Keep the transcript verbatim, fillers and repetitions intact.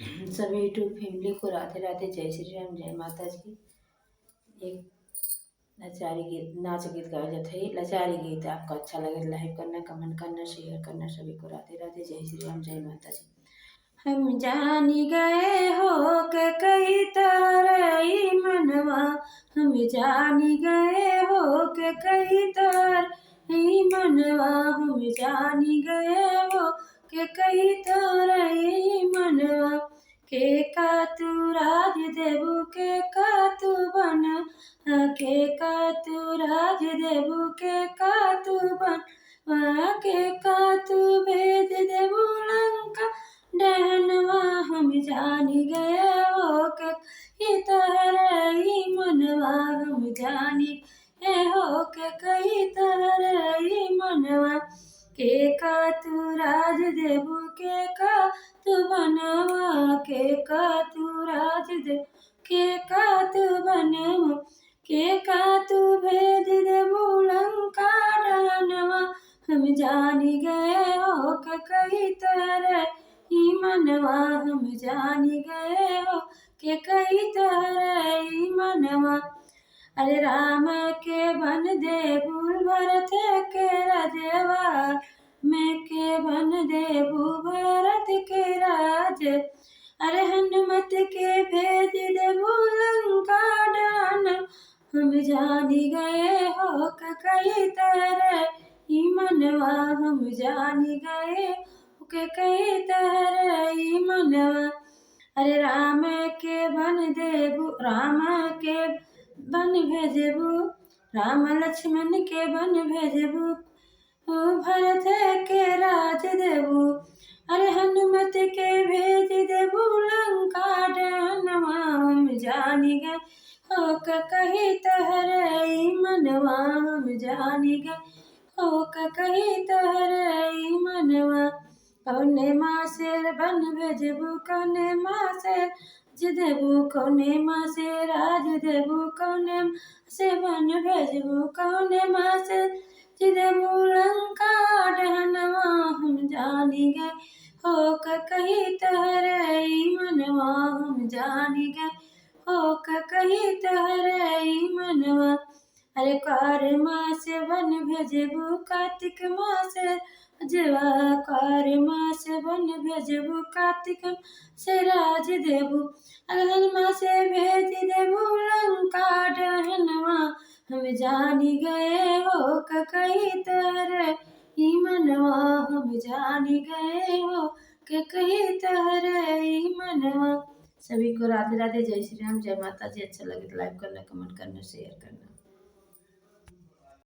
सभी YouTube family को राधे राधे, जय श्री राम, जय माता जी। एक लाचारी गीत, नाच गीत गावल जात है, लाचारी गीत। आपका अच्छा लगे तो like करना, comment करना, share करना। सभी को राधे राधे, जय श्री राम, जय माता जी। हम जानी गए हो के कई तरह ई मनवा, हम जानी गए हो के कई तरह ई मनवा, हम जानी गए हो के कई तरह ई मनवा। के का तू राज देबू, के का तू बन, के का तू राज देबू, के का तू बन, वा के का तू भेज देबू लंका डहनवा। हम जानी गए हो के कई तरह ई मनवा, हम जानी गए हो के कई तरह ई मनवा। के का तू राज देबू, के का तू बनवा, के का तू राज दे, के का तू बनवा, के का तू भेज देबू लंका डहनवा। हम जानी गए हो के कई तरह ई मनवा, हम जानी गए हो के कई तरह ई मनवा। अरे राम के बन देबू भरत के राजवा, में के बन देबू भरत के राज। अरे हनुमत के भेज देबू लंका डहन। हम जानी गए हो के कई तरह ई मनवा, हम जानी गए हो के कई तरह ई मनवा। अरे राम के बन देबू, राम के बन भेजबू, राम लक्ष्मण के बन भेजबू, ओ भरत के राज देबू। अरे हनुमत के भेज देबू लंका डहनवा। हम जानी गए हो के कई तरह ई मनवा, हम जानी गए हो के कई तरह ई मनवा। कौने माँ से बन भेजबू, कौने माँ से राज देबू, कौने माँ से राज देबू, कौने माँ से बन भेजबू, कौने माँ से राज देबू लंका डहनवा। हम जानी गए हो के कई तरह ई मनवा, हम जानी गए हो के कई तरह ई मनवा। अरे कार्तिक मास बन भेजबू, कार्तिक मास राजवा, कार्तिक मास बन भेजबू, कार्तिक मास राज देबू, अगहन मास भेज देबू लंका डहनवा। हम जानी गए हो के कई तरह ई मनवा, हम जानी गए हो के कई तरह ई मनवा। सभी को राधे राधे, जय श्री राम, जय माता जी। अच्छा लगे तो like करना, comment करना, share करना।